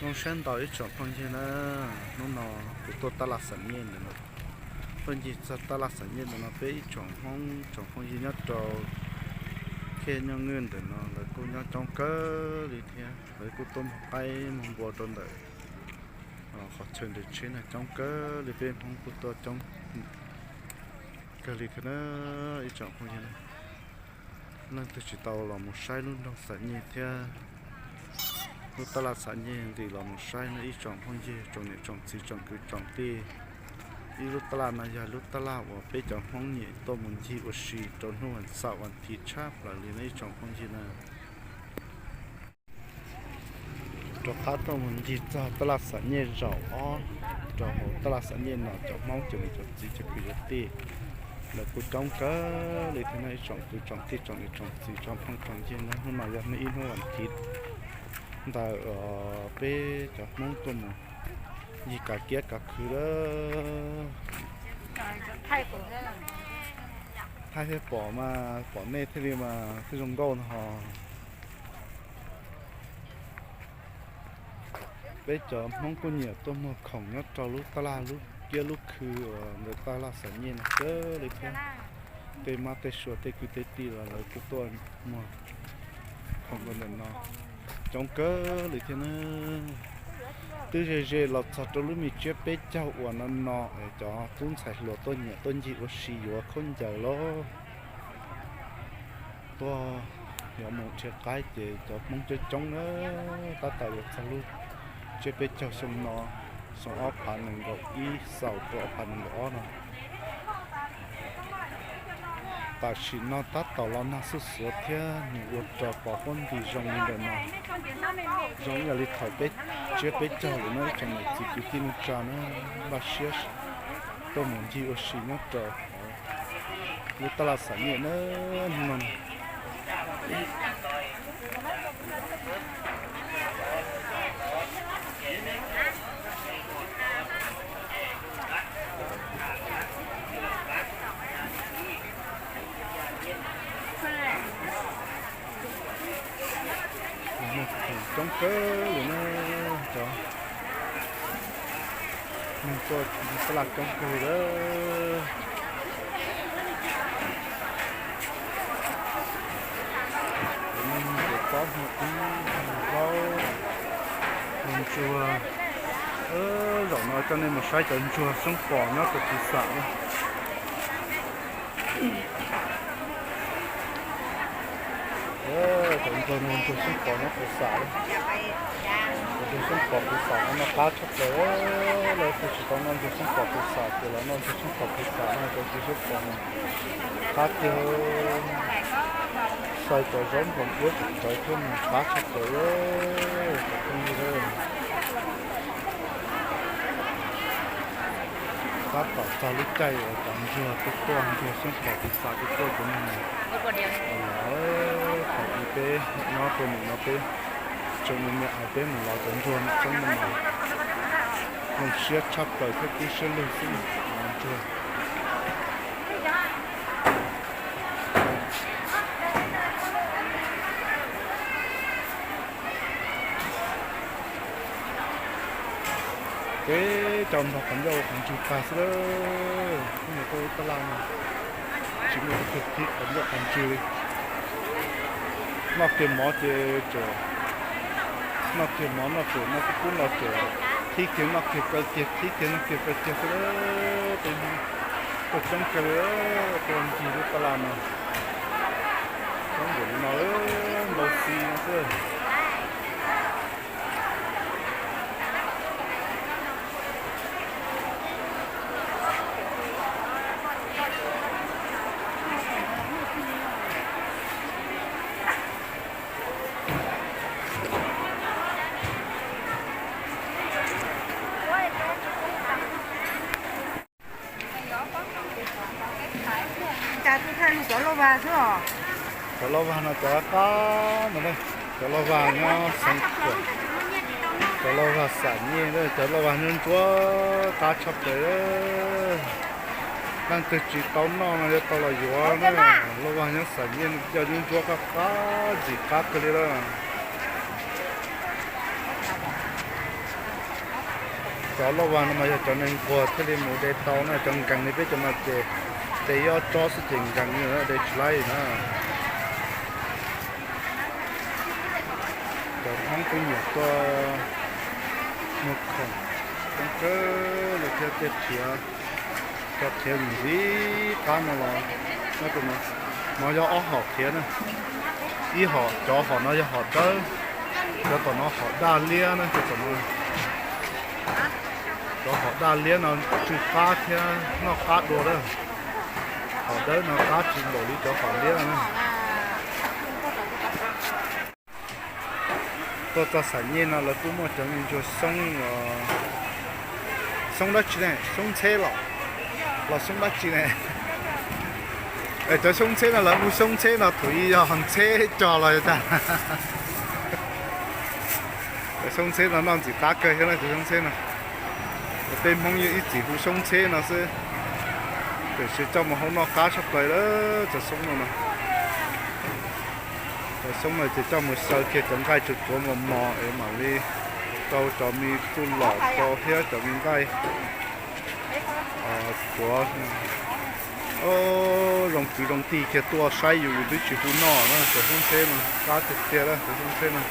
Zoo siab ntau ib tsoom phooj ywg na, hnub no kuv tuaj tab laj Xam Nyej ntawm no, tuaj ncig txog tab laj Xam Nyej ntawm no peb ib tsoom Hmoob tsoom phooj ywg nyob rau Khej Nyuj Nwj ntawm no lawv kuj nyob coob kawg li thiab, lawv kuj tuaj mus qaib mus npua rau ntawm qhov chaw nres tsheb no coob kawg li, peb Hmoob kuj tuaj coob kawg li thiab na ib tsoom phooj ywg. Leej twg tsis tau los mus saib lub nroog Xam Nyej thiab lub tab laj Xam Nyej nqis los mus saib no ib tsoom phooj ywg tsoom niam tsoom txiv tsoom kwv tsoom tij. Ib lub tab laj no yog lub tab laj uas peb cov Hmoob nyiam tuaj mus ncig ua si rau hnub vas xaum vas thiv tshaj plaws li no ib tsoom phooj ywg na. Rov qab tuaj mus ncig txog tab laj Xam Nyej zaum ob, rau hauv tab laj Xam Nyej no cov Hmoob cov niam cov txiv cov kwv cov tij lawv kuj coob kawg li thiab no ib tsoom kwv tsoom tij tsoom niam tsoom txiv tsoom phooj tsoom ywg na. Hnub no yog ib hnub vas thiv ntawm peb cov Hmoob tuaj mus ncig kav kiab kav khw lawm. Thaij thiaj pom mas pom nej thiaj li mas thiaj zoo nkauj no ho. Peb cov Hmoob kuj nyiam tuaj muag khoom nyob rau lub tab laj lub kiab lub khw uas ntawm tab laj Xam Nyej no kawg li thiab. Tej mab tej sua tej kwv tej tij los lawv kuj tuaj muag khoom rau ntawm no coob kawg li thiab na. Twb ze ze los txog rau lub me tsiab peb caug uas no no es cov tub ntxhais hluas tuaj nyiam tuaj ncig ua si yuav khaub ncaws los tuaj yuav mus dhia qaib ces cov Hmoob coob coob na. Tab tom yuav txog lub tsiab peb caug xyoo no, xyoo ob phav nees nkaum ib xaus rau ob phav nees nkaum ob no. Tam sim no tab tom los nag xuj xuav thiab nws ua rau pos huab nti zoo li ntawm no, zoo ib yam li thaum peb tsiab peb caug lawm na ib tsoom niam txiv kwv tij neej tsa na, npaj siab tuaj mus ncig ua si nyob rau lub tab laj Xam Nyej na hnub no. Coob kawg li na, cov neeg tuaj tab laj coob kawg li lawm. Cov neeg cov tsob hmo ib, zaub, ntsuag. Zaum no coj nej mus saib cov ntsuag xyoob pos nyob rau Pus Xam na. Cov ntsuag no ntsuag xyoob pos nyob Pus Xam, cov ntsuag xyoob pos Pus Xam no noj qab tshaj plaws. Leej twg tsis tau noj ntsuag xyoob pos Pus Xam ces los noj ntsuag xyoob pos Pus Xam no, cov ntsuag xyoob pos no qab tiag. Xaws cov zaub nploos iab tseem tsawv thiab mas qab tshaj plaws. Tab tom txog lub caij uas cov ntsuag twb tuaj, ntsuag xyoob pos Pus Xam twb tuaj, cov neeg los thaum ub peb nyob rau ntawm no peb tseem me me es peb mus lov cov ntsuag xyoob no mas zoo siab tshaj plaws thiab kub siab lug xwb, lov ntsuag. Peb cov npog qhov ncauj ua qhov ntswg tag xwb lawm, peb mus tuaj lub tab laj no tsis muaj ib tug thib qhov ncauj qhov ntswg li. Noj kiag mov ces tseem, noj kiag mov noj tseem noj kub kub no tseem thib kiag noj kiag kaw kiag, thib kiag noj kiag kaw kiag xwb lawm. Peb tuaj coob kiag li, tuaj ncig lub tab laj no coob npaum li no, npau xi no xwb. Cas tus thawj lug cov lauj vag xwb os. Cov lauj vag no cov qab no, cov lauj vag nyob Xeev Khuam, cov lauj vag Xam Nyej, cov lauj vag nyob ntsuab qab tshaj plaws. Leej twg tsis tau noj no yuav tau los yuav na. Lauj vag nyob Xam Nyej coj nyob ntsuab qab qab ntxim qab kawg li lawm. Cov loj vag no mas yog cov neeg nquag thiaj li mus de tau na, cov nkees li peb cov no ces de ib ob tsob xwb ces nkees li na, de tsis laib na. Cov Hmoob kuj nyiam tuaj muag khoom, coob kawg li thiab, tej qhiav, cov qhiav ntxiv qab no los, no, no yog ob hom qhiav na, ib hom, cov hom no yog hom dawb, cov tom no hom daj liab na, cov tom no, cov hom daj liab no tsw qab thiab noj qab dua lawm, hom dawb no qab tsis npaum li cov hom liab na. Tuaj txog xam nyej no lawv kuj muaj cov me ntsuag xoob, xoob dab tsi ne, xoob ntxheb los, los xoob dab tsi ne? Cov xoob ntxheb no lawv hu xoob ntxheb no thaum ub yog ntxheb cog los yog cas? Cov xoob ntxheb no noj ntxim qab kawg thiab na, cov xoob ntxheb no. Peb Hmoob yeej ib txwm hu xoob ntxheb no xwb, tiam sis coj mus hau noj qab tshaj plaws lawm cov xoob no na. Cov xoob no ces coj mus xaws kiag cov nqaij tsuag tsuav mos mos es mam li rau cov me txuj lom rau thiab cov me nqaij tsuav. Zoo kwv zoo tij kiag tuaj saib yus, yus twb tsis hu noj na, cov xoob ntxheb no qab tiag tiag lawm, cov xoob ntxheb no.